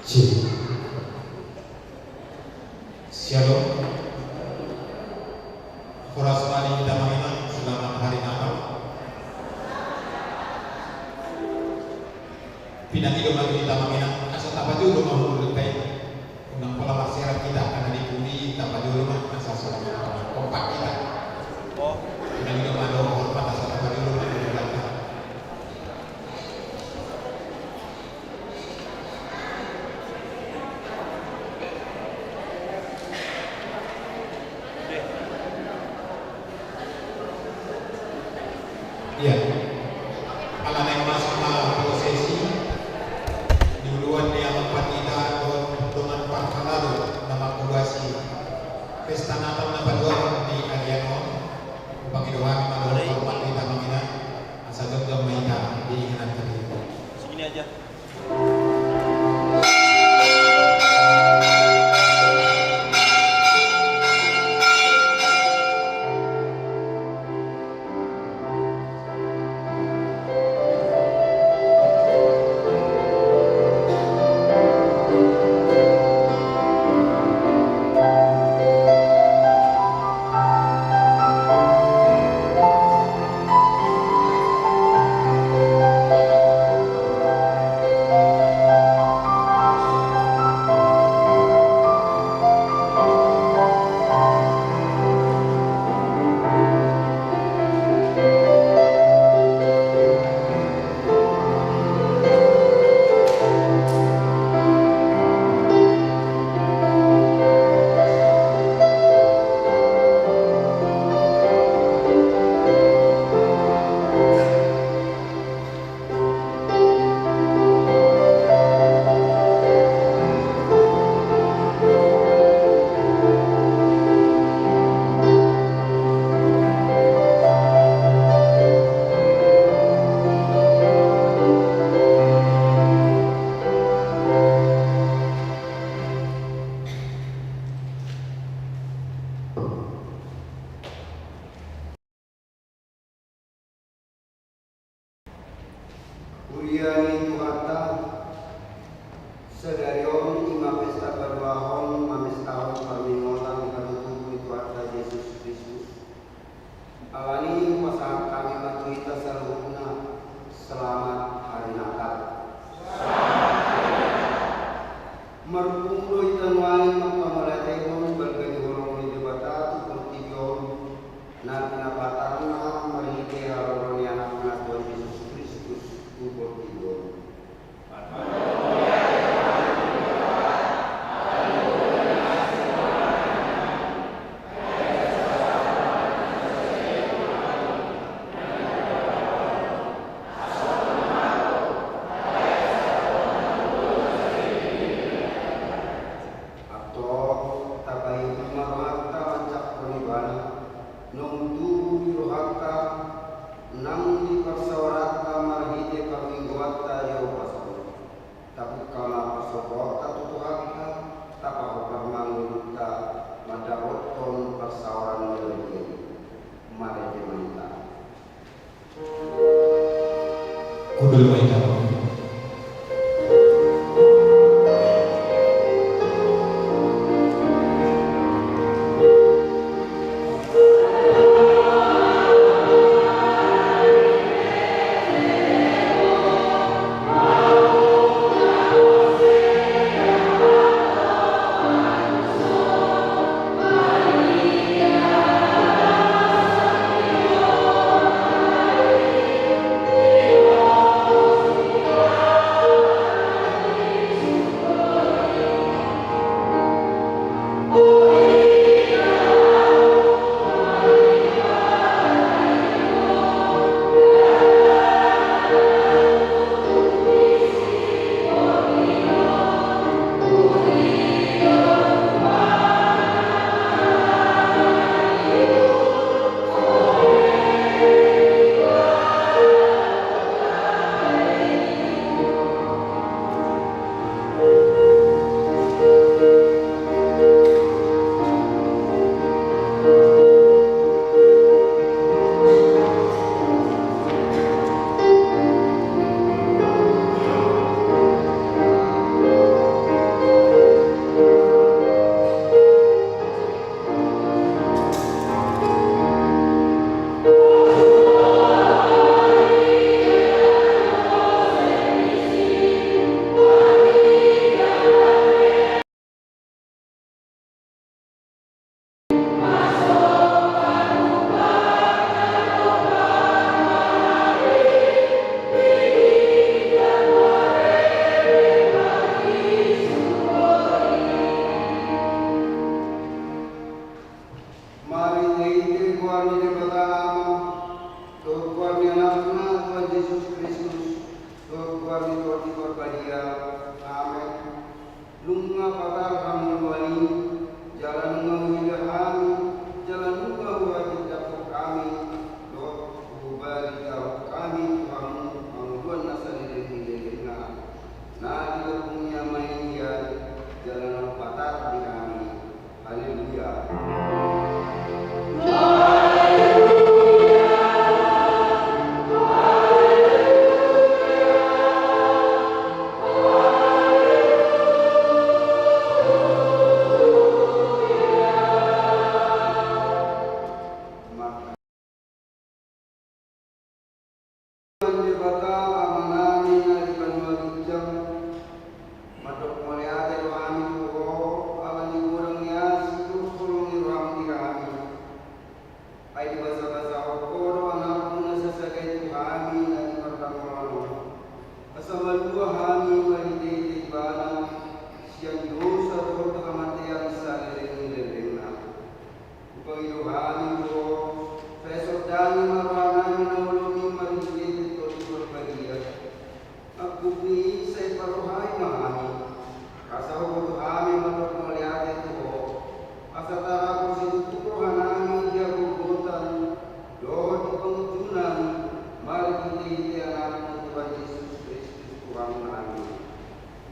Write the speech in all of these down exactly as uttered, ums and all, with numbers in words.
Shalom. Horas ma di hita amang inang, selamat hari Natal. Pinangido ma tu hita amang inang asa tapajolo ma hundul i. Unang pola marserak hita, karena di pudi tapajolo ma asa selamat kompak hita. Pinangido ma dohot hormat asa tapajolo ma di hita. Ia, ala naeng masuk ma prosesi, di uluan ni amang pandita dohot dongan parhalado na mangkobasi pesta Natal na paduahon di arian on, hupangido hami ma dohot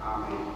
Amen.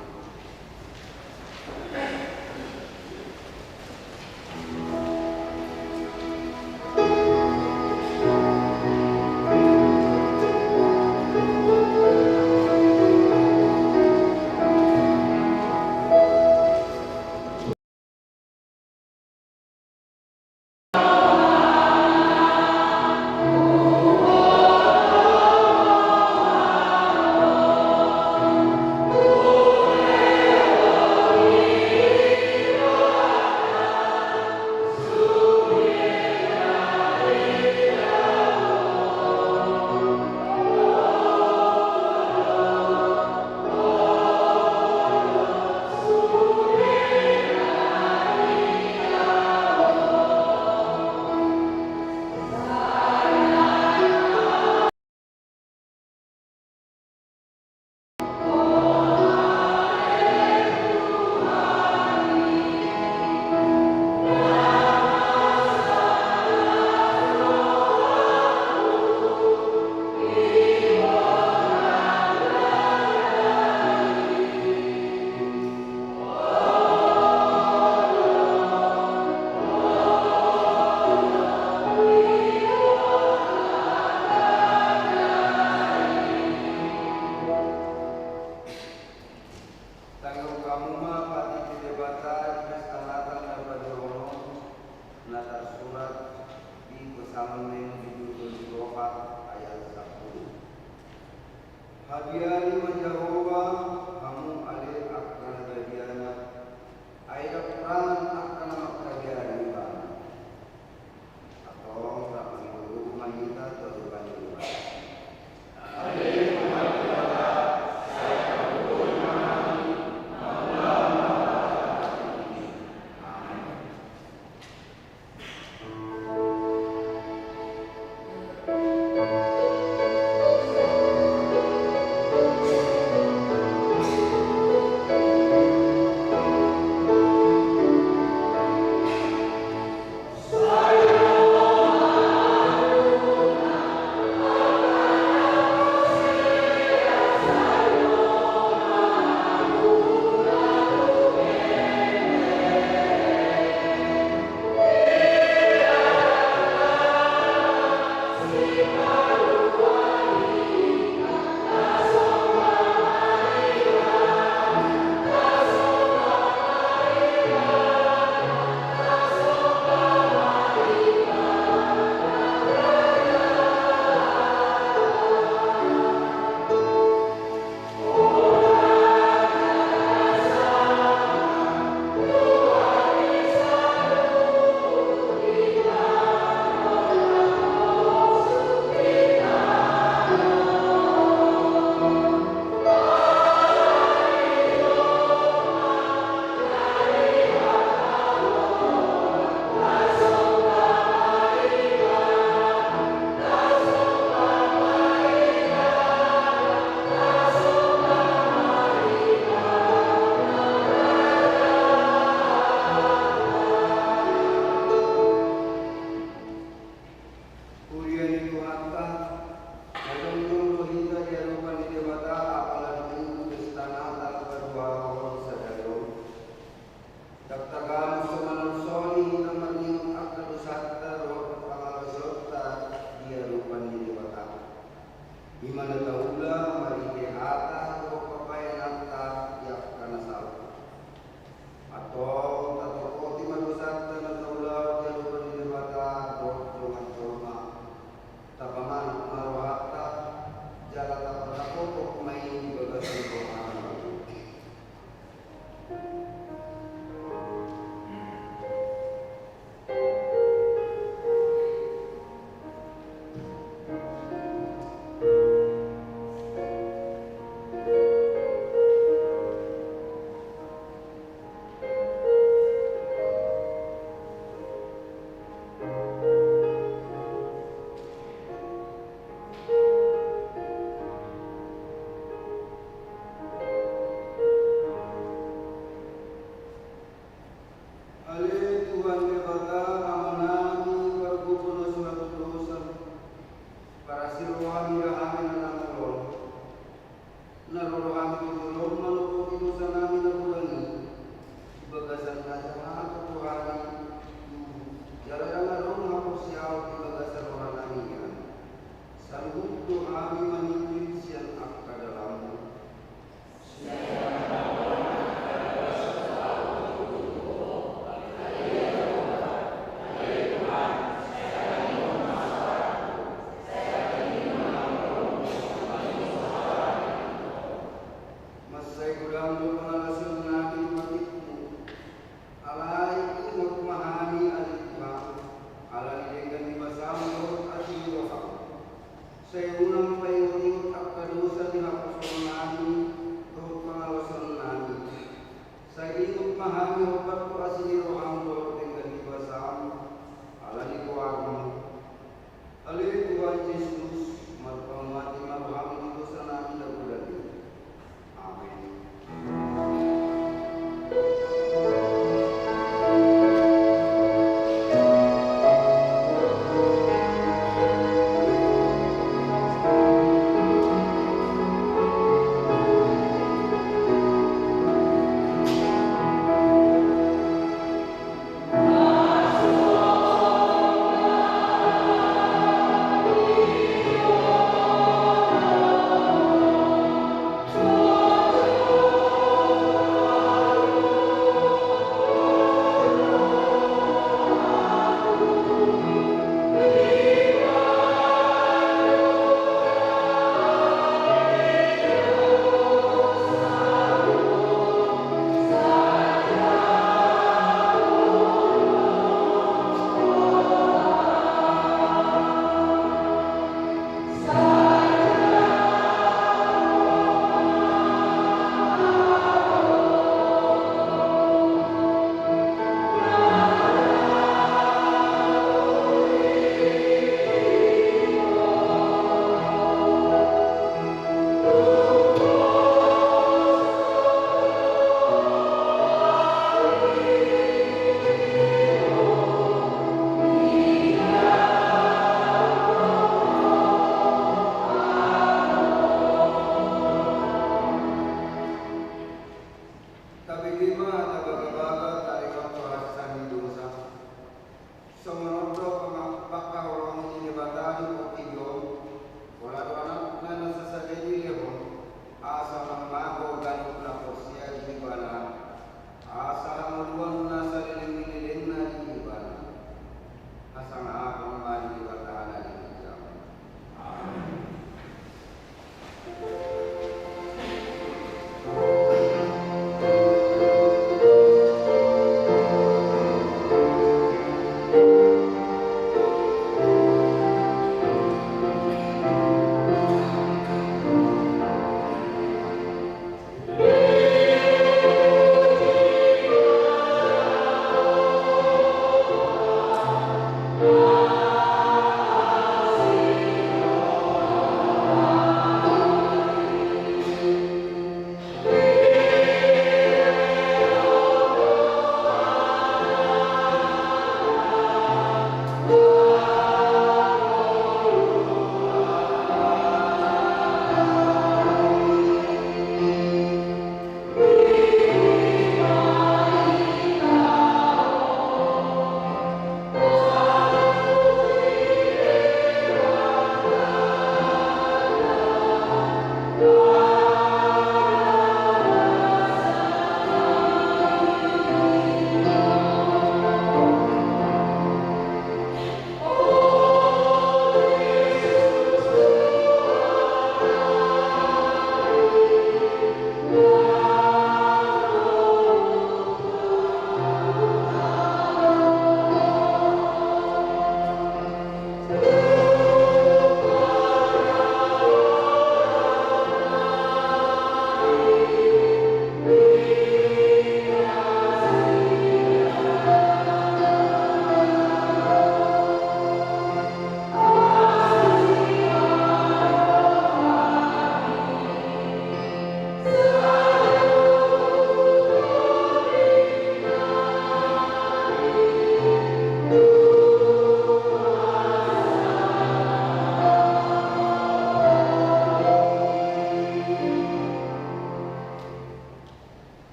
Tangianghon hamu ma pati tu Debata di pesta Natal na paduahon on, na tarsurat di Psalmen pitu pulu opat ayat sampulu. Habiari ma Jahowa, hamu ale angka na badiana, ai dang hurangan angka na manghabiari Ibana. Antong rap mangido gogo ma hita tu adopan ni Debata. Huria ni Tuhanta, na jongjong do hita di adopan ni Debata apala di pesta Natal paduahon sadari on. Dang tagamon so manolsoli hita marningot angka dosanta dohot pangalaosionta di adopan ni Debata. I ma na taula marhite hata dohot pambahenanta di angka na salpu. Antong tatopoti ma dosanta na taulahon di adopan ni Debata dohot dongan jolma. Tapamanat ma rohanta jala taparhapothop ma i di bagasan rohanta. Ale Tuhan Debata, Amanami, pargogo na so hatudosan, parasi roha mida hami na nangolon, na ro do hami tu jolom manopo dosanami na godang i, di bagasan na jahat tu hami, jala ndang adong haporseaon di bagasan rohanami an. Saluhut do hami maninggil sian angka dalanmu. Mansai godang do pangalaosion nami tu hatingmu. Alai ingot ma hami ale Tuhan, ala ni denggan ni basam dohot asi ni roham. Sai unang paingot-ingot angka dosa ni haposoon nami dohot pangalaosion nami. Sai ingot ma hami hombar tu asi ni roham dohot denggan ni basam, ala ni goarmu. Ale Tuhan Jesus, marpanguati ma roham di dosa nami na godang i. Amen.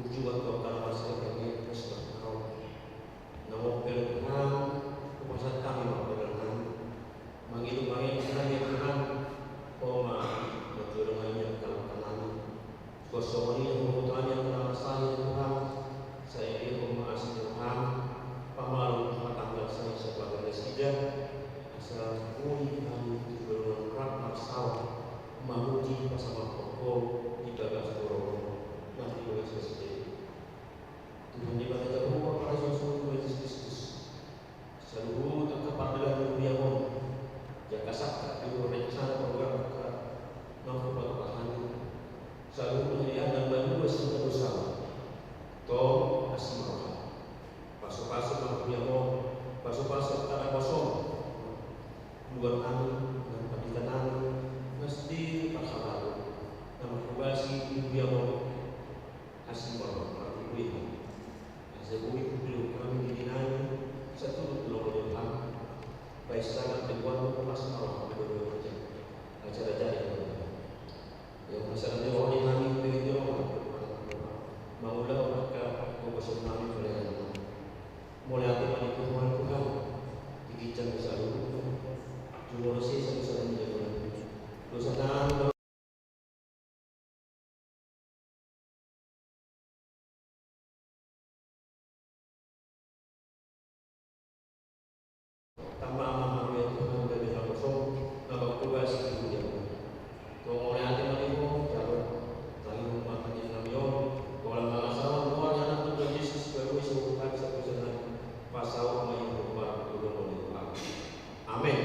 Juga tu angka na marsirangan i, na sibahtarong. Na mauliate Tuhan, hupasahat hami ma pardalanan nami. Mangido, mangido hami Tuhan, Ho ma na jolo mangido angka langka nami. Songon i na huboto hami angka na marsahi Tuhan, sai Ho ma asi Tuhan, pamalum hatanggal sai sabagas nasida, asa boi hami tu joloan rap marsaor, mamuji pasahathon Ho di bagas joro Ho, na di bagas nasida. Tuhan Debata Jahowa, parajolo Tuhan Jesus Kristus. Saluhut angka pardalan ni huriaM on, jala sangkap di rencana program angka na hupatupa hami. Saluhut na nian na balu asi na dosa. Tong asi ma roham. Pasupasu ma huriaM on, pasupasu angka na poso. Luar hami, na pandita nami, na sude parhalado, na marhobasi di huriaM on. Asi ma roham, marhite hami. Asa boi hupilihon hami diri nami, saturut tu lomo ni roham. Baen sangap di buat tu las ma roham di bagasan acara-acara i. Ia pasahat hami roha nami, bere ni roham, mangulahon angka pambahenan nami pelayanan. Mauliate ma di Tuhan, Tuhan, di ginjang ni saluhut. Jumolo sesa dosa nami, jumolo dosa nami. Tamba ma hami, ya Tuhan, gabe na poso, na manghobasi di huriaM. Tong mauliate ma di Ho, jalo, tangihon ma tangihon nami on, holan mangasahon Ho, Anakmu Tuhan Jesus, gabe i so hami sapusan nami, pasaut ma i hombar tu lomo ni roham. Amen.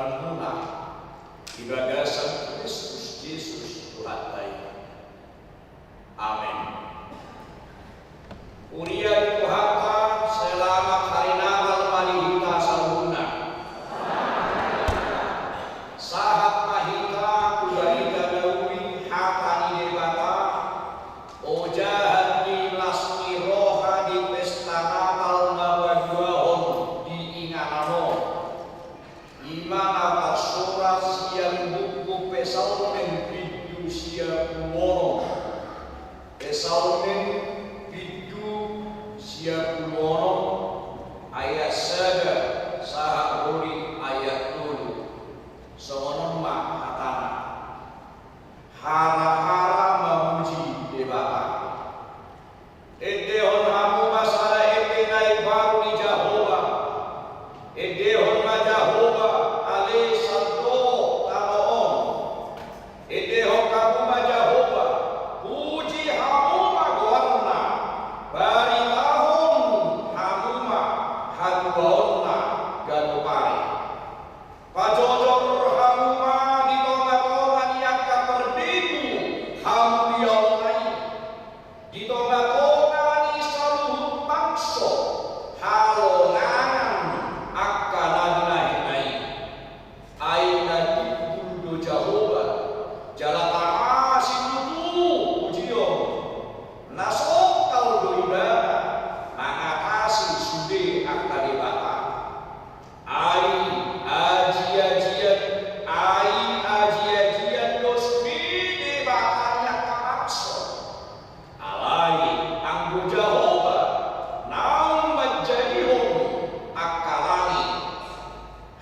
muna di bagasan Kristus Jesus Tuhanta i. Amen. Huria ni Tuhanta, selamat hari Natal ma di hita saluhutna. Sahat ma hita tu barita na uli, hata ni Debata, ojahan ni las ni roha di pesta Natal na paduahon di inganan on. I ma na tarsurat sian buku Psalmen bindu sia pulu onom. Psalmen bindu sia pulu onom, ayat sada sahat ro di ayat tolu. Songon on ma hatana. Hara-hara mamuji Debata. Endehon hamu ma sada ende na imbaru di Jahowa. Endehon ma Jahowa, ale sandok tano on. Endehon hamu ma Jahowa, puji hamu ma goarna, baritahon hamu ma hatuaonna ganup ari. Pajojor hamu ma di tonga-tonga ni angka parbegu hamuliaonna i. Di tonga-tonga ni saluhut bangso halongangan angka na binahenna i. Ai na timbul do Jahowa, jala tama situtu pujion. Na songkal do Ibana mangatasi sude angka debata. Ai aji-ajian, ai aji-ajian do sude debata ni angka bangso. Alai anggo Jahowa naung manjadihon angka langit,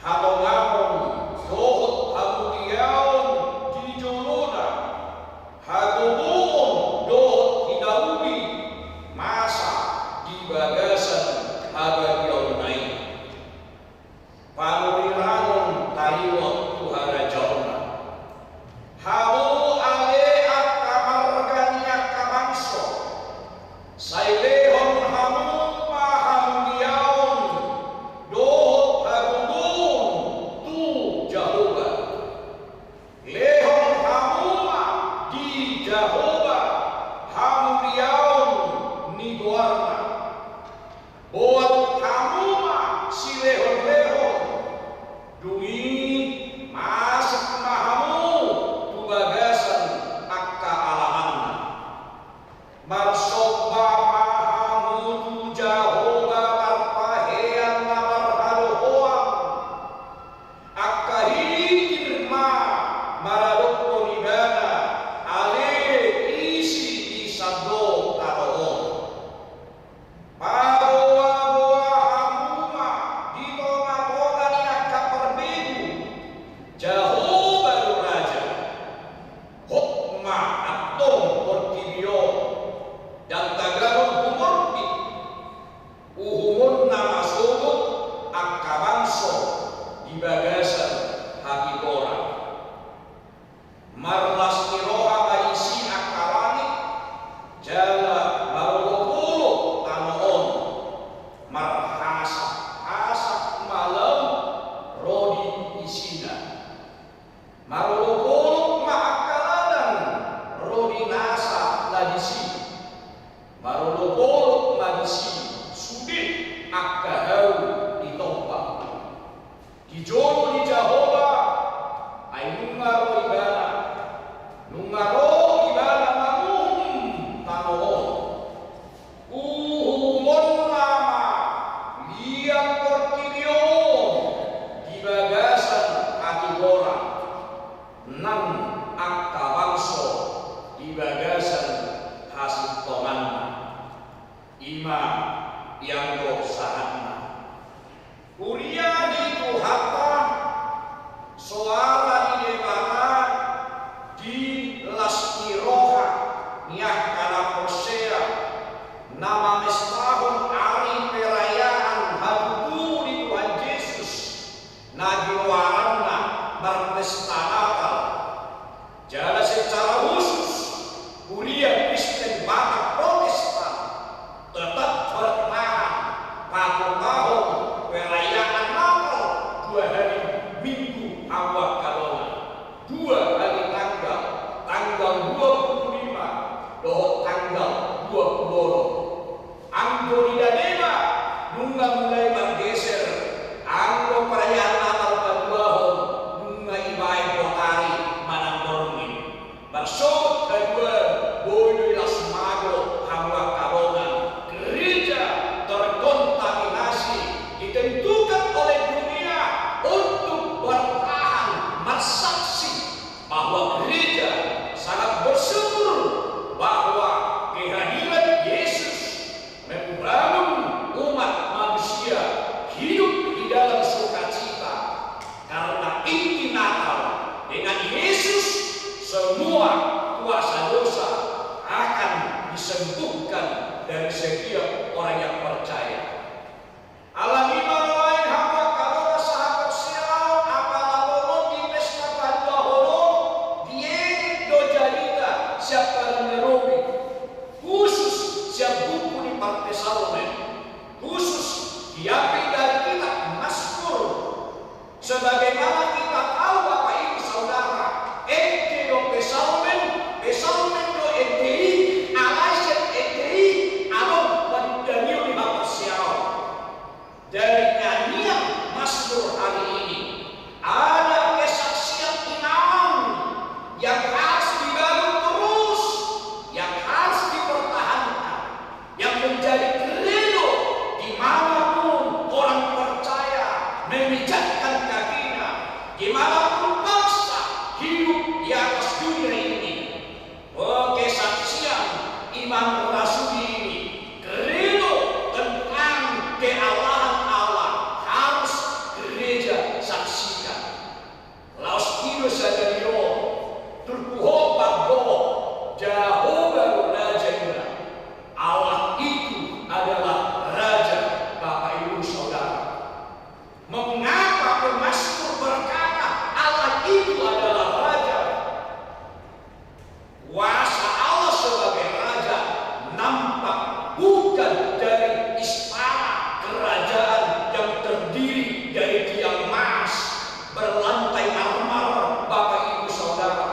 hatongamon dohot hamuliaon di jolona, hagogoon dohot hinauli masa di bagasan habagiaonna i. Panurirang on taringot tu harajaonna. Hamu ale angka marga ni angka bangso, sai lehon hamu ma hamuliaon dohot hagogoon tu Jahowa. Lehon hamu ma di Jahowa hamuliaon ni goarna. Boan hamu ma silehon-lehon, dung i masuk ma hamu tu bagasan angka alamanna. Marsomba ma hamu tu Jahowa marpahean na marhadohoan. Angka hikir ma maradophon Ibana, ale isi ni sandok tano on. Paboa-boa hamu ma di tonga-tonga ni angka parbegu, Jahowa do raja. Hot ma antong portibi on, ndang tagamon humorbit. Uhumonna ma sogot angka bangso di bagasan hatigoran. Marlas ni roha ma disi angka langit, jala marolopolop tano on, marhasap-hasap ma laut ro di isina. Marolopolop ma angka ladang ro di nasa na disi. Marolopolop ma disi sude angka hau di tompa. Di jolo ni Jahowa, ai nunga ro Ibana, nunga ro Ibana manguhum tano on. Uhumonna ma liat portibi on di bagasan hatigoran, nang angka bangso di bagasan hasintonganna. I ma ianggo sahatna. Huria ni Tuhanta, soara ni Debata di las ni roha ni angka na porsea, na mamestahon ari perayaan hatutubu ni Tuhan Jesus, na digoaranna marpesta Natal. Jala secara khusus, Huria Kristen Batak Protestan tetap bertahan, patupahon perayaan Natal dua hari Minggu Hamu angka dongan, dua hali tanggal, tanggal dua puluh lima dohot tanggal dua puluh onom. Anggo di Daneba nunga mulai margeser, anggo perayaan Natal paduahon nunga dibaen hot ari manang borngin. Marsogot haduan, boi do i laos mago hamu angka dongan. Gereja terkontaminasi, ditentukan oleh dunia untuk bertahan, marsaksi bahwa gereja sangat bersyukur bahwa kehadiran Yesus membangun umat manusia hidup di dalam sukacita. Karena inti Natal, dengan Yesus, semua kuasa dosa akan disembuhkan dari setiap orang yang percaya. Alani i ma nuaeng hamu angka dongan sahaporseaon, apala tongon di pesta paduahon on, dienet do jarita sian padan na robi, khusus sian buku ni parpsalmen, khusus diambil dari kitab Mazmur. Sebagaimana kita tahu, Bapak Ibu Saudara, ende do psalmen, psalmen do ende i, alai sian ende i adong panundanion ni haporseaon. Dari nyanyian Mazmur hari ini, ada kesaksian iman yang harus dibangun terus, yang harus dipertahankan, yang menjadi credo di mana pun orang percaya memijakkan kakinya, di mana pun bangsa hidup di atas dunia ini. Oh, kesaksian iman rasuli ini, credo tentang keallahan Allah harus gereja saksikan. Laos i do sadari on, turpuk on mandok, Jahowa do Raja, ninna. Allah itu adalah Raja, Bapak Ibu Saudara. Mengapa pemazmur berkata, Allah itu adalah Raja? Kuasa Allah sebagai raja nampak bukan dari istana kerajaan yang terdiri dari tiang emas berlantai marmer, Bapak Ibu Saudara.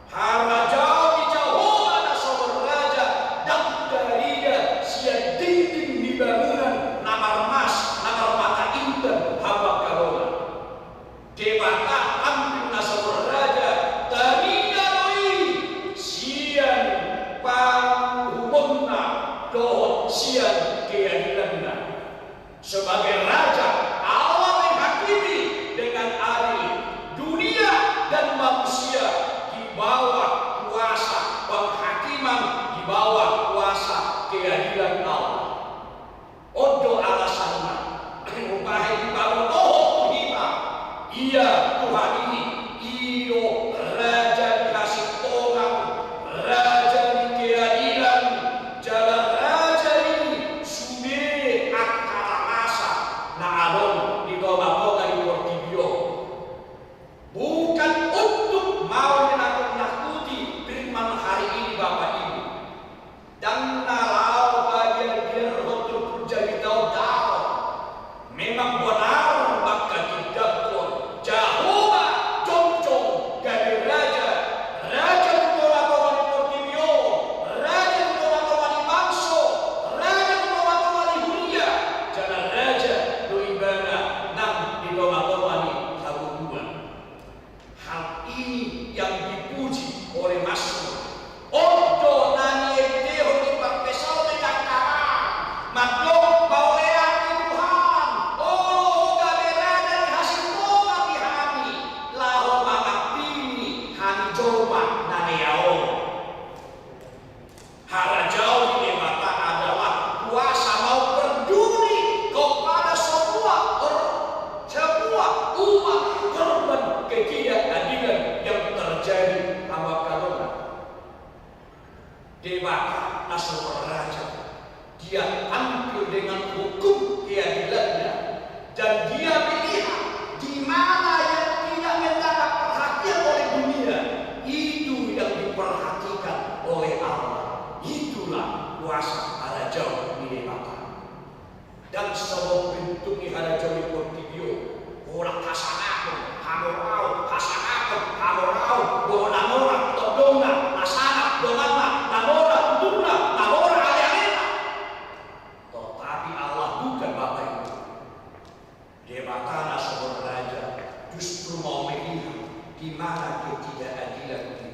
Harajaon ni Jahowa na so marraja ndang tarida sian dinding ni bangunan na marmas, na marmata intan, hamu angka dongan. Debata tampil na so marraja tarida do i sian panguhumonna dohot sian keadilanna. Sebagai raja, Allah menghakimi dengan adil dunia dan manusia di bawah kuasa penghakiman, di bawah kuasa keadilan Allah. On do alasanna, umbahen dipabotohon tu hita, ia Tuhan i, i do raja ni hasintongan, raja ni keadilan, jala raja ni sude angka na masa na adong di tongatonga ni portibi on. Bukan untuk mau menakut-nakuti firman hari ini, Bapak Ibu. Ndang na laho pabiarbiarhon turpuk jarita on, daong. Memang bonar mangkatindangkon Jahowa jongjong gabe raja, raja tu tongatonga ni portibi on, raja tu tongatonga ni bangso, raja tu tongatonga ni huria, jala raja do ibana nang di tongatonga ni habubuan. Hal ini yang dipuji oleh Mazmur. On do na niendehon ni parpsalmen nangkaning, mandok, mauliate Tuhan, olo Ho gabe raja ni hasintongan di hami, laho mangampingi hami jolma na lea on. Harajaon ni Debata adalah kuasa mau peduli kepada semua kor-, semua umat korban ketidakadilan yang terjadi, hamu angka dongan. Debata na so marraja, Dia tampil dengan hukum keadilannya, dan Dia melihat di mana yang tidak mendapat perhatian oleh dunia, itu yang diper- Di mana ketidakadilan itu?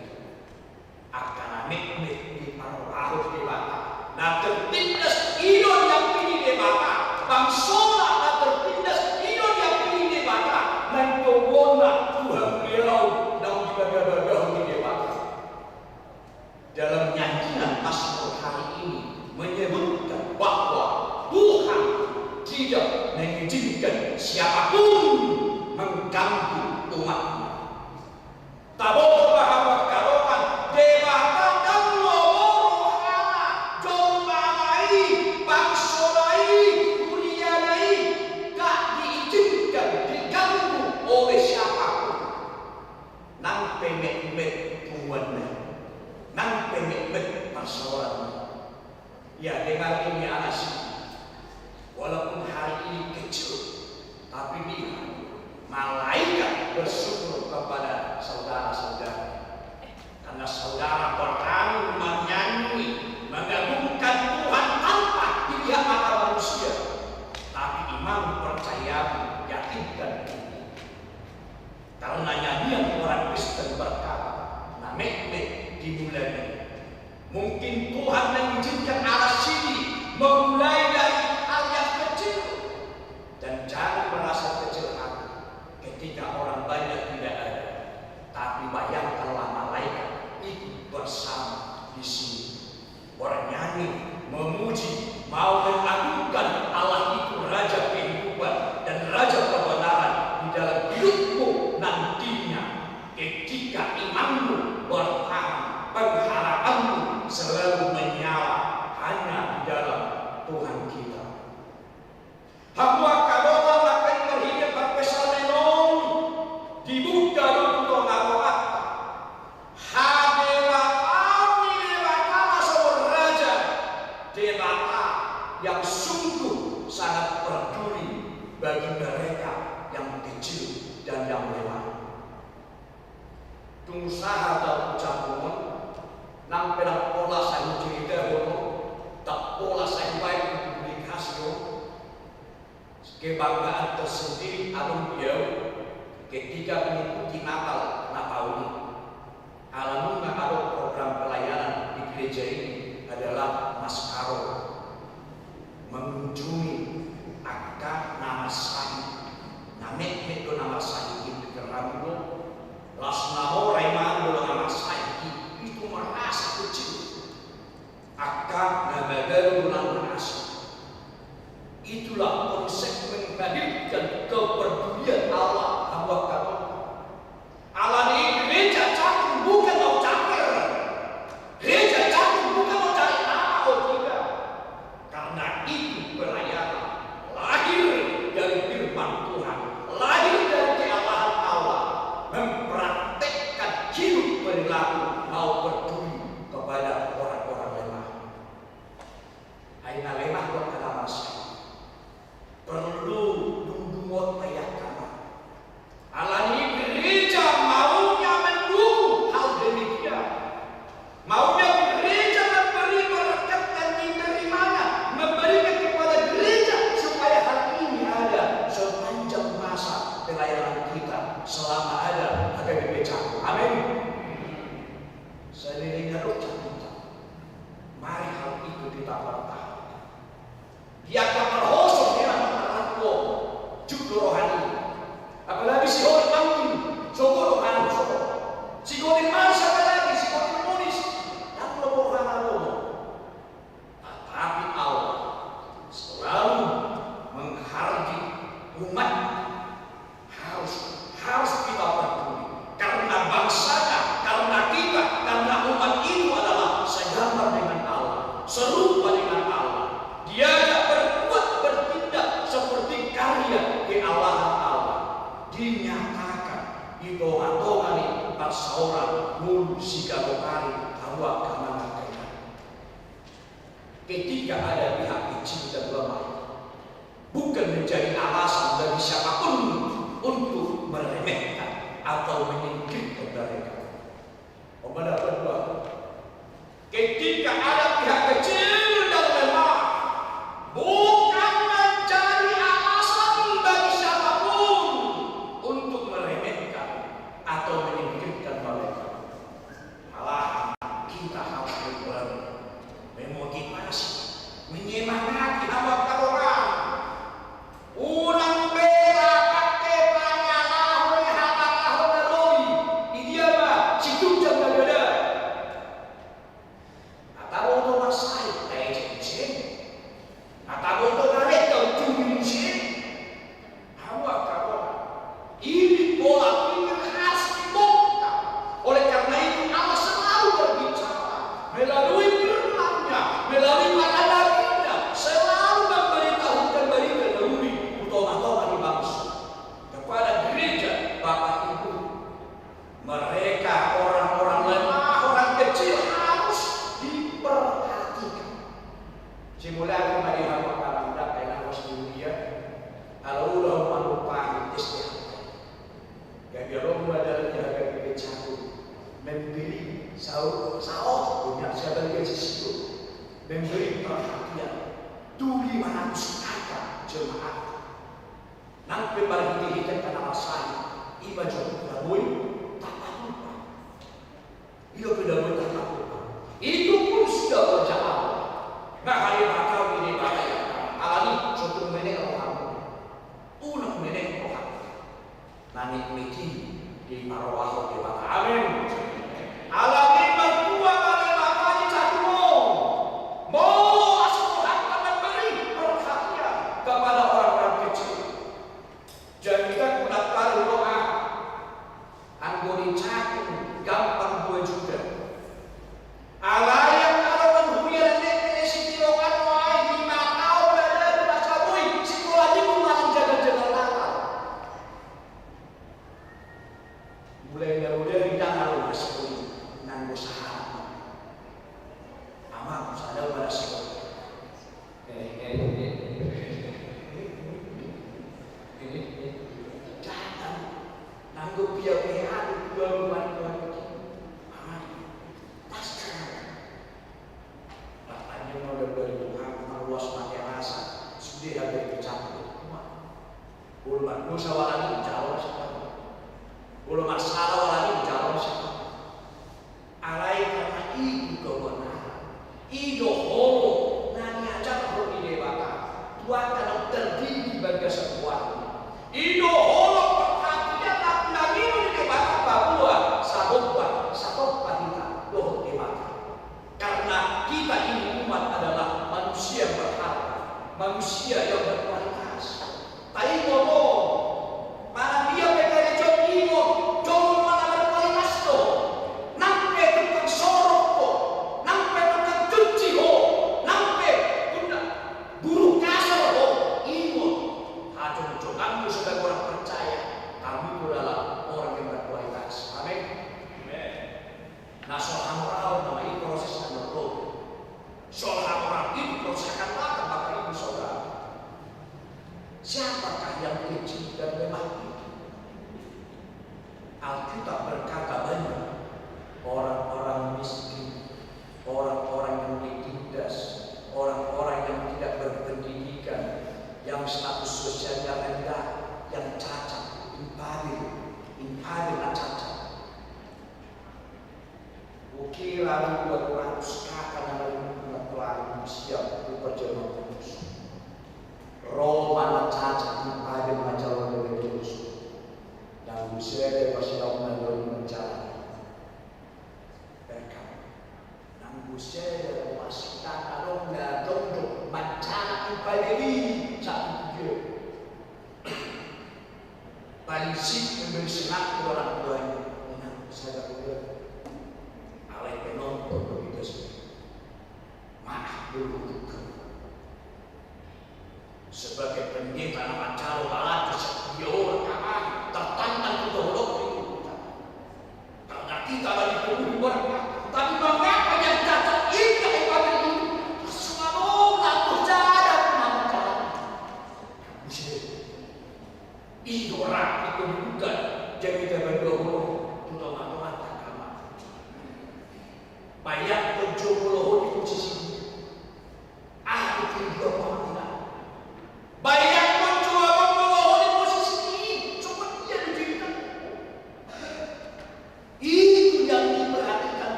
Angka na metmet diparrohahon Debata. Na tertindas i do diampili Debata. Bangsona na tertindas i do diampili Debata. Naeng togonna tu hamuliaon naung dibagabagahon ni Debata. Dalam nyanyian Mazmur hari ini menyebutkan bahwa Tuhan tidak mengizinkan siapapun mengganggu umat-Nya. Taboto ma hamu angka dongan, Debata ndang lomo rohana jolma i, bangsona i, huriana i, gak diizinkan diganggu oleh siapapun. Nang pe metmet punguanna i, nang pe metmet parsaoranna i. Ya, dengar ini anak sini. Walaupun hari ini kecil, tapi lihat, malaikat bersyukur kepada saudara-saudara. Karena saudara berani menyanyi, mengagungkan Tuhan tanpa dilihat mata manusia. Tapi iman percayamu, yakinkan ini. Karena nyanyian orang Kristen berkata, na metmet dimulai. Mungkin Tuhan mengizinkan anak sini memulai dari hal yang kecil. Dan jangan merasa kecil hati ketika orang banyak tidak ada. Tapi bayangkanlah malaikat ikut bersama di sini. Bernyanyi, memuji, mau mengagungkan Allah itu Raja kehidupan dan Raja kebenaran di dalam hidupmu nantinya. Ketika imanmu bertahan, pengharapanmu selalu menyala hanya di dalam Tuhan kita. Hamu angka dongan na marhite parpsalmen on, dibuka do tu tongatonganta. Hadebataan ni Debata na so marraja, Debata yang sungguh sangat peduli bagi mereka yang kecil dan yang lemah. Tung sahat do ucaponmon, nang pe ndang pola sai huceritahon, ndang pola sai hubaen tu publikasi on. Kebanggaan tersendiri adong di au ketika mengikuti Natal na taon i. Ala nunga adong program pelayanan di gereja ini adalah Mass Carol. Mengunjungi angka na marsahit. Na metmet do na marsahit i, pingkiranmu do. Las na mora imanmu do na marsahit i, itu merasa kecil. Angka na maganulan na asing. Itulah konsep menghadirkan kepedulian Allah, hamu angka dongan. Alani i gereja cakung bukan mau caper. Gereja cakung bukan mau cari nama, oh tidak. Karena itu pelayanan lahir dari firman Tuhan, lahir dari kealahan Allah, mempraktekkan hidup perilaku mau peduli kepada orang-orang lemah. Ai na lemah do angka na marsahit. Perlu dungdungonta i angka na. Alani i gereja maunya mendukung hal demikian. Maunya gereja memberi berkat yang diterimanya, memberikan kepada gereja supaya hal ini ada sepanjang masa pelayanan kita selama ada H K B P Cakung. Amin. Saleleng na ro Cakung, mari hal itu kita pertahankan. Di angka parhoso hira na marangkup, jut do rohana i. Apalagi siholit mangkin, sogo rohana sogo. Siholit manis apalagi, siholit manis, ndang lomo rohana lomo. Tetapi Allah selalu menghargai umat. Harus, harus kita peduli. Karena bangsanya, karena kita, karena umat itu adalah segambar dengan Allah, serupa dengan Allah. Diajak berbuat, bertindak seperti karya kealahan Allah. Dinyatakan di tongatonga ni parsaoran ngolu siganup ari, hamu angka na marhaha. Ketika ada pihak kecil dan lemah, bukan menjadi alasan bagi siapapun untuk meremehkan atau menyingkirkan mereka. Pembahasan kedua, ketika ada pihak kecil dan lemah, bukan menjadi alasan bagi siapapun untuk meremehkan Memberi sao-, saotik do nian, siaga gaji sisio. Memberi perhatian tu lima ratus kakak jemaat. Nang pe marhitehite angka na marsahit, i ma jo na boi tapatupa. I do pe na boi tapatupa. Itu pun sudah wajah Allah. Nga harimata di Debata i. Alani so tung menek rohamu. Unang menek rohamu. Na nikmat i diparohahon Debata. Amin. Alani i martua ma Debata di jadumon. Molo asa rohanta memberi perhatian kepada orang-orang kecil. Jadi kan kudat kali doa. Anggo di cakung gampang dua juta. Alai angka dongan huria na nang di Sitilongan, nuaeng lima taon ndada na boi sikola, ningku manang jagal-jagal Natal. Mulai na ro dari tanggal lima belas Juli, nanggo sahat. Ama, sadau pada sikola. Datang. Nanggo pia pea tu dua rumah dua. Ama, tas. Makanya mau dari Tuhan, meluas mate rasa, sudah ada yang dicampur. Molo mardosa wala ni, jalo ma sian Tuhan. Molo marsala wala ni, jalo ma sian Tuhan. Alai karena itu kebenaran, i do holong na niajarhon ni Debata tu angka na terdidik di bagasan keluarga. I do holong perhatian na pinangido ni Debata paboa sahombar, satompa hita dohot Debata. Karena kita ini umat adalah manusia yang berharga, manusia yang berkualitas. Taingot do, manang dia pe gareja on, ingot, jolma na berkualitas do. Nang pe tukang sorok ho, nang pe tukang cuci ho, nang pe tukang buruh kasar ho, ingot, hajongjonganmu sebagai orang percaya, kamu itu adalah orang yang berkualitas. Amin. Amin. Na so hamoraon nama i proses na mardongan. So hamoraon itu proses akan datang, Bapak Ibu Saudara. Siapakah yang kecil dan lemah itu? Alkitab berkata banyak orang-orang miskin, orang-orang yang ditindas, orang-orang yang tidak berpendidikan, yang status sosialnya rendah, yang cacat, infabel, infabel na cacat. Oke, lalu dua ratus kakak na lalu na tulang siap tu parjolo terus. Ro ma na cacat, na padan manjalo na terus. Dan bisa ada pasti tahu na lalu manjalo. Berkat. Nang bisa ada pasti tahu na lalu na jongjong manjalo, padan i satu dia. Paling sip memberi semangat kepada orang tuanya. Inang, sadar uda. Alai penonton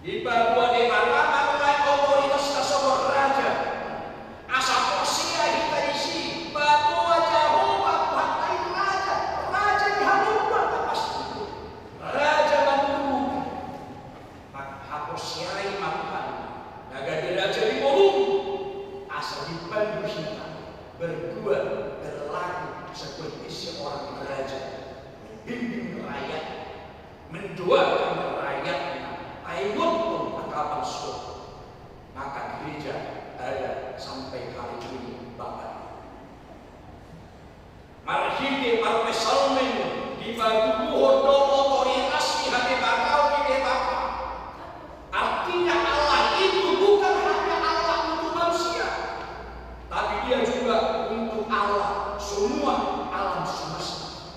Dipaboa Debata ma otoritasna songon raja. Asa porsea hita disi, paboa Jahowa Tuhanta i raja, raja ni hamuduan na pasti, raja mangurupi. Manghaporseai ma Tuhan na gabe raja di ngolum, asa dipandu hita berbuat, berlaku seperti seorang raja, membimbing rakyat, mendoakan rakyatnya, paingothon angka bangso. Maka gereja ada sampai hari ini, Bapak. Marhite parpsalmen dipatuduhon do otoritas ni hadebataon ni Debata. Artinya Allah itu bukan hanya Allah untuk manusia, tapi Dia juga untuk Allah semua alam semesta.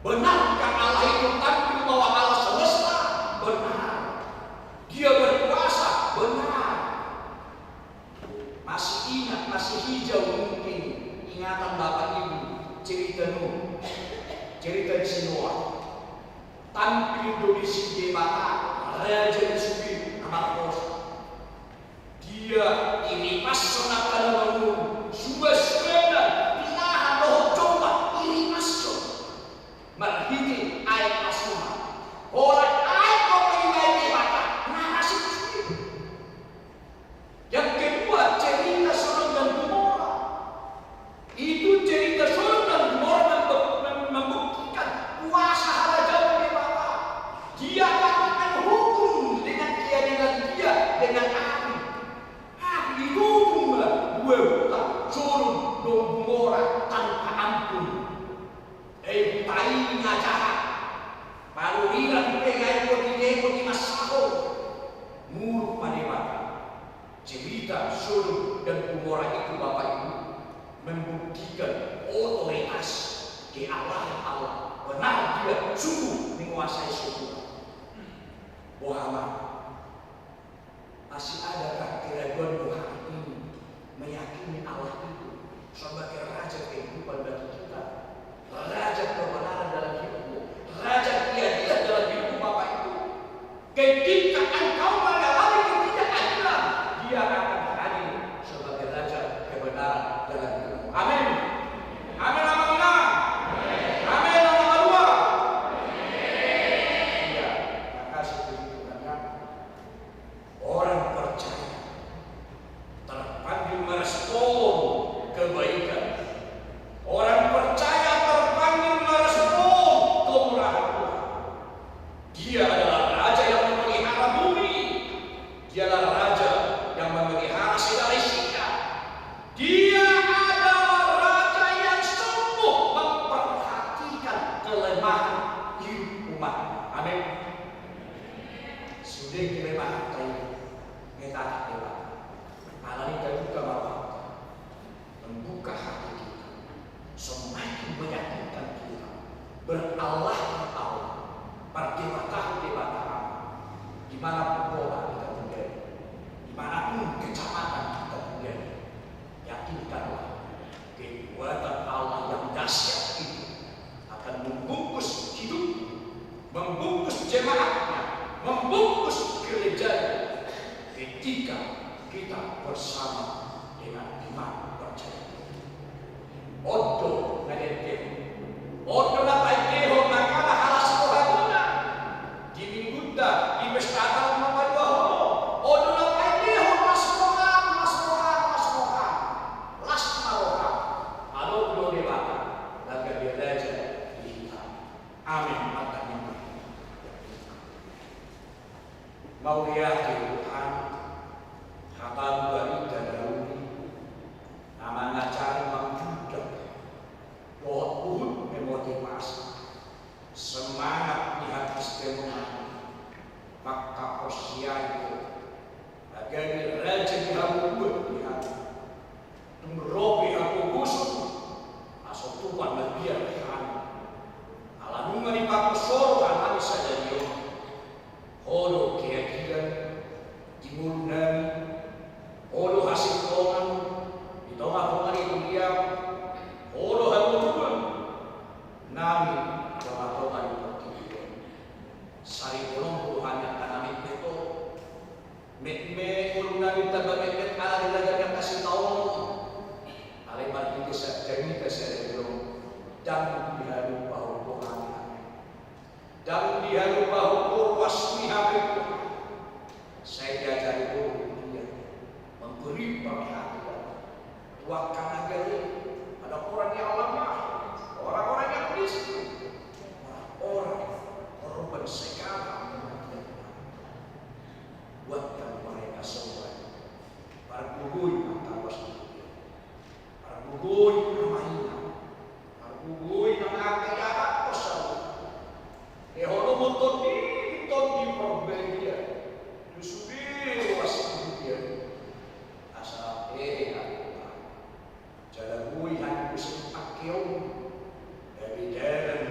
Benarkah Allah itu tampil bahwa Allah semesta? Benar. Dia berkuasa? Benar. Masih ingat, masih hijau mungkin ingatan bapak ibu cerita Nuh, cerita di Noah. Tampil do disi Debata, raja di sude na mardosa. Dia iripashon angka na mangolu, suan-suanan, tinahan dohot jongkang, iripashon. Marhite aek asuhan. Holan aek do pe dibaen Debata, na ra sip sude. Yang kedua, cerita Sodom dan Gomora. Itu cerita Sodom dan Gomora mem-, mem-, membuktikan kuasa harajaon Debata. Dia akan menghukum dengan keadilan Dia dengan api. Api, dihukum ma dua huta Sodom dan Gomora tanpa ampun. Ai huta i na jahat. Panurirang pe, ai poti, poti masaho. Muruk ma Debata. Cerita Sodom dan Gomora itu, Bapak Ibu, membuktikan otoritas keallahan Allah. Benar Dia sungguh menguasai semua. Boha ma? Masih adakah keraguanmu hari ini meyakini Allah itu sebagai raja kehidupan bagi kita? Raja kebenaran dalam hidupmu, raja keadilan dalam hidupmu, Bapak Ibu. Ketika engkau mengalami ketidakadilan, Dia akan hadir sebagai raja kebenaran dalam hidupmu. Amin. Amin, amin, amin. Amin, amin, amin. Iya, makasih Tuhan, ya. Orang percaya terpanggil merespon kebaikan. Orang percaya terpanggil merespon kemurahan Tuhan. Dia adalah raja yang memelihara bumi. Dialah raja yang memelihara segala isinya. Dia adalah raja yang sungguh memperhatikan kelemahan hidup umat. Amin. Sude kelemahan ta i, ngetata Debata. Alani i tabuka ma rohanta, membuka hati kita, semakin meyakinkan kita, berallah Allah, pardebata, Debata Allah, di mana pun kota kita tinggal, di mana pun kecamatan kita tinggal, yakinkanlah, kekuatan Allah yang dahsyat itu akan membungkus hidupmu, membungkus jemaatnya, membungkus gerejanya. Ketika kita bersama dengan iman percaya. On do na diendehon. On do na paendehon angka na halas rohangkuna. Di minggunta, di pesta Natal na paduahon on. On do na paendehon las roham, las roham, las roham. Las ma roham. Adong do Debata na gabe raja di hita. Amin. Martangiang ma hita. Mauliate Tuhan, hatamu barita na uli, na mangajari manggudak dohot huhut memotivasi semangat ni hakristenon, manghaporseai Ho, na gabe raja ni hamuduan di hami. Tung ro pe hapogoson, asa tupa mabiar hami. Ala nunga dipangkoshon Ho hami sadari on. Ho do keadilan di ngolunami, Ho Saripeon do hami angka na metmet on. Metmet ngolunami, tamba metmet ala ni raja ni angka sitaonon. Alai marhite sa-, jamita sadari on, ndang dihalupaon Ho hami. Ndang dihalupaon Ho ruas ni hami. Sai diajari Ho tu dia, memberi perhatian tu angka na gale, pada orang yang lemah, orang-orang yang miskin, orang-orang korban segala macam. Buatkan mereka semua. Pargogoi angka ruas ni hami. Pargogoi angka maina. Pargogoi angka na diadophon saluhutna. Lehononmu tondi, tondi parbadia tu sude ruas ni hami. Asa hehe hami, Tuhan. Jala boi hami muse pangkeon, gabe dalan,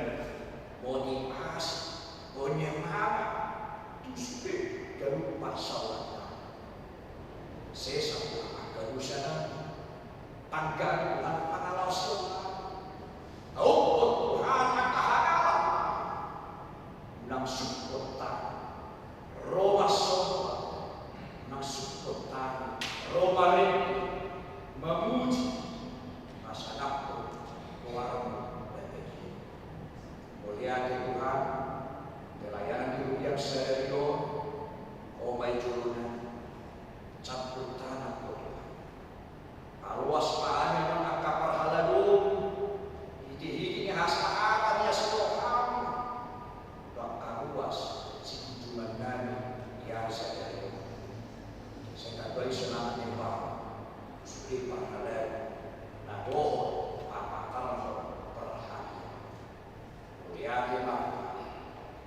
motivasi, penyemangat tu sude ganup parsaoran nami. Sesa Tuhan angka dosa nami, tanggapi Tuhan pangalaosion nami. Taophon Tuhan angka hagalan nami, unang sungkun tangan ro marsomba, unang sungkun tangan ro marende, mamuji, pasadankon goarmu na badia. Mauliate Tuhan, pelayanan di rupiah sadari on, Ho ma i jolona, campur tangan Ho Tuhan. Paloas ma hami nang angka parhalado, hite-hite ni hasahatan ni asi roham, tu angka ruas sijunjungan nami di ari sadari on. Sai tamba i sonang ni roham tu sude parhalado na dohot papatarhon parhalado. Mauliate ma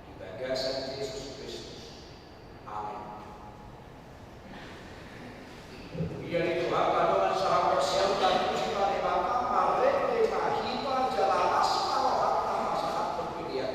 di bagasan Jesus Kristus. Amen. Ia di Tuhan, dongan sahaporseaon, tapuji ma Debata, marende ma hita jala las ma rohanta pasahathon pelean.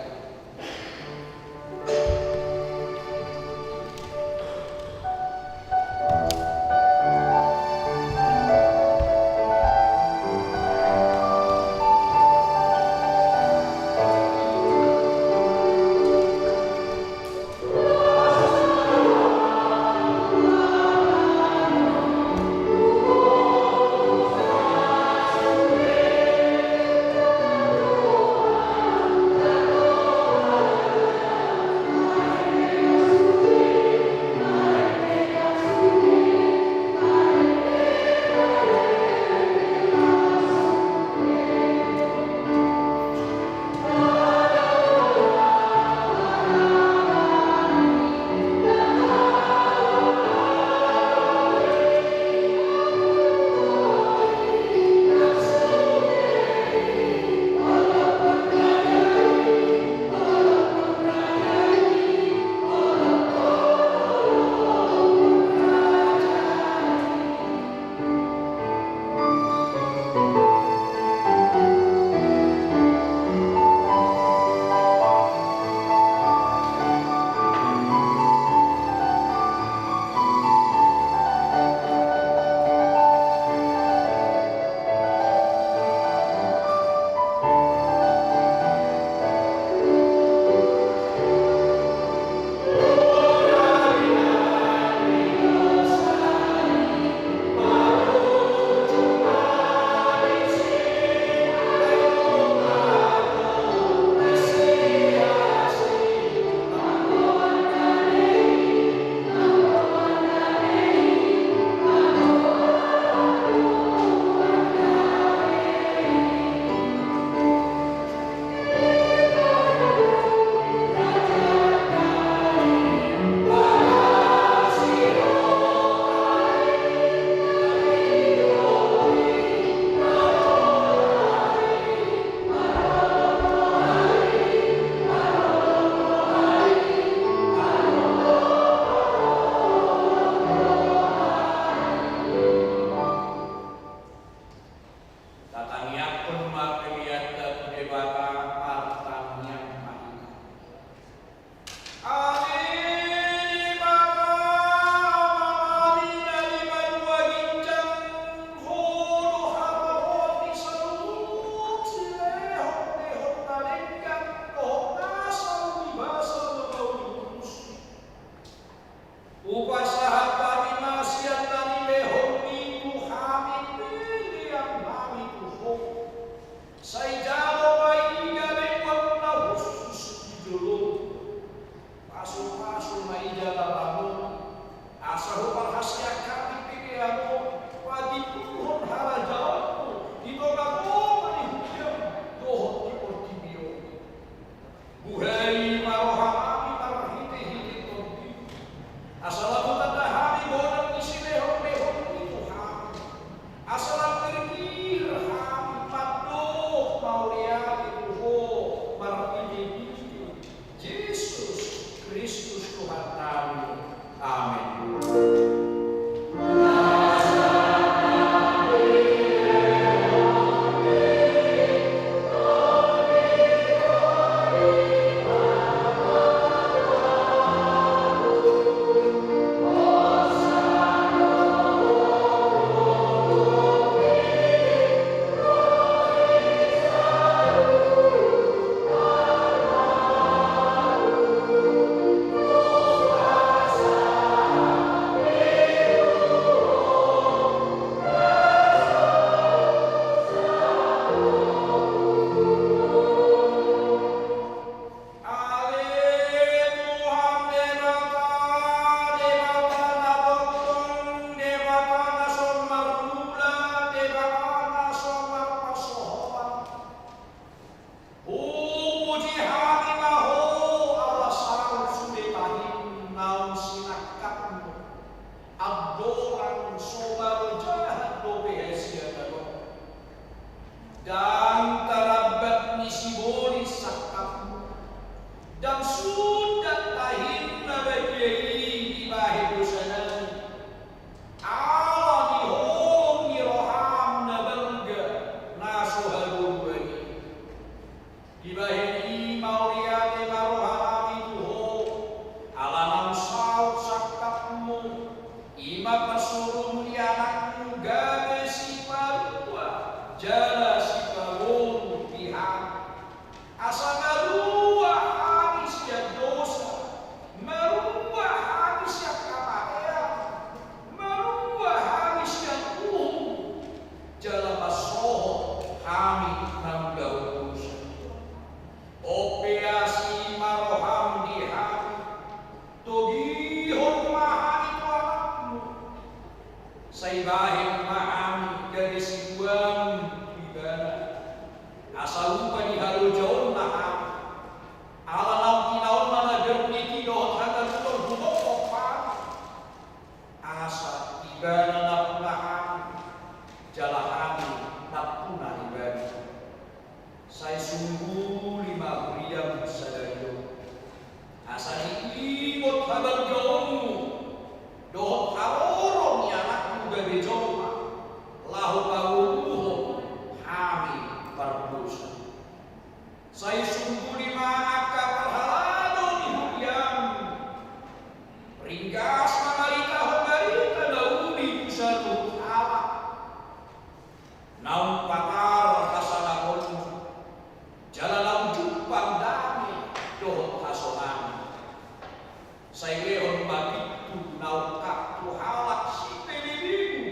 Sai lehon ma pintu na ungkap tu halak sipelebegu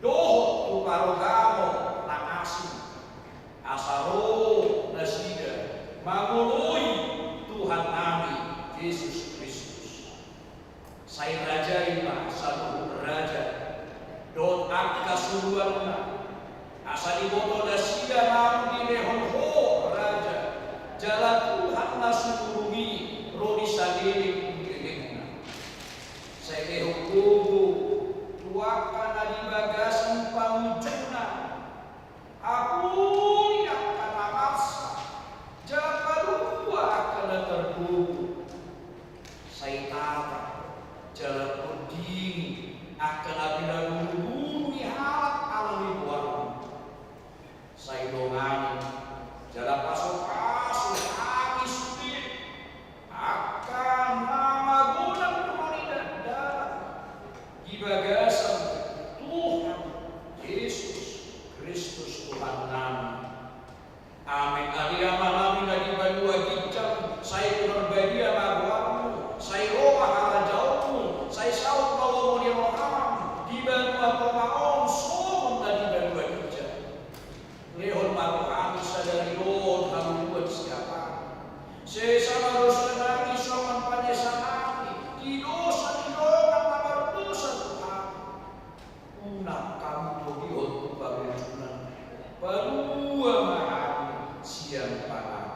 dohot tu parugamo na asing, asa ro nasida mangoloi Tuhannami Jesus Kristus. Sai rajai ma saluhut raja dohot angka suruanna, asa diboto nasida naung dilehon Ho raja, jala Tuhan na sumurung i ro di saleleng ni lelengna. Sai lehon gogo tu angka na di bagasan pangujungna, apuli angka na marsak, jala palua angka na targogo. Sai tata jala tondingi angka na pinaguruguru ni halak ala ni goarna. Sai dongani jala pasupasu hami sude angka na magodang ro di dakdanak di bagasan Tuhan Jesus Kristus Tuhannami. Amen. Ale Amanami na di banua ginjang, sai pinarbadia ma goarmu, sai ro ma harajaonmu, sai saut ma lomo ni roham di banua tonga on songon na di banua ginjang. Lehon ma tu hami sadari on haluaon siapari. Sesa ma dosanami songon panesanami di dosa ni dongan na mardosa tu hami. Unang hami togihon tu pangunjunan. Palua ma hami sian pangago.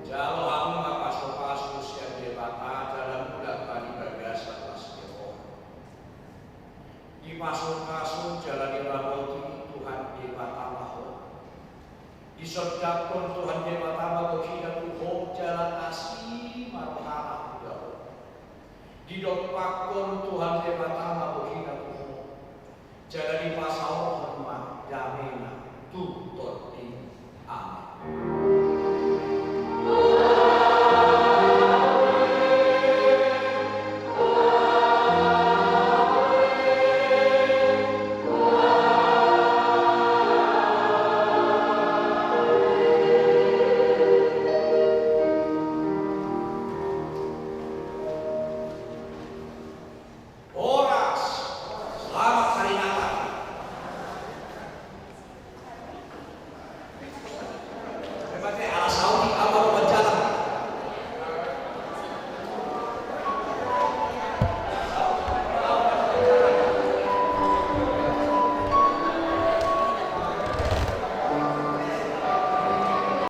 Jalo hamu ma pasupasu sian Debata jala mulak ma di bagasan las ni roha. Dipasupasu jala diramoti Tuhan Debata ma ho. Disondangkon Tuhan Debata ma bohina tu ho jala asi ma rohana tu ho. Didompakkon Tuhan Debata ma bohina tu ho. Jala dipasaorhon ma damena tu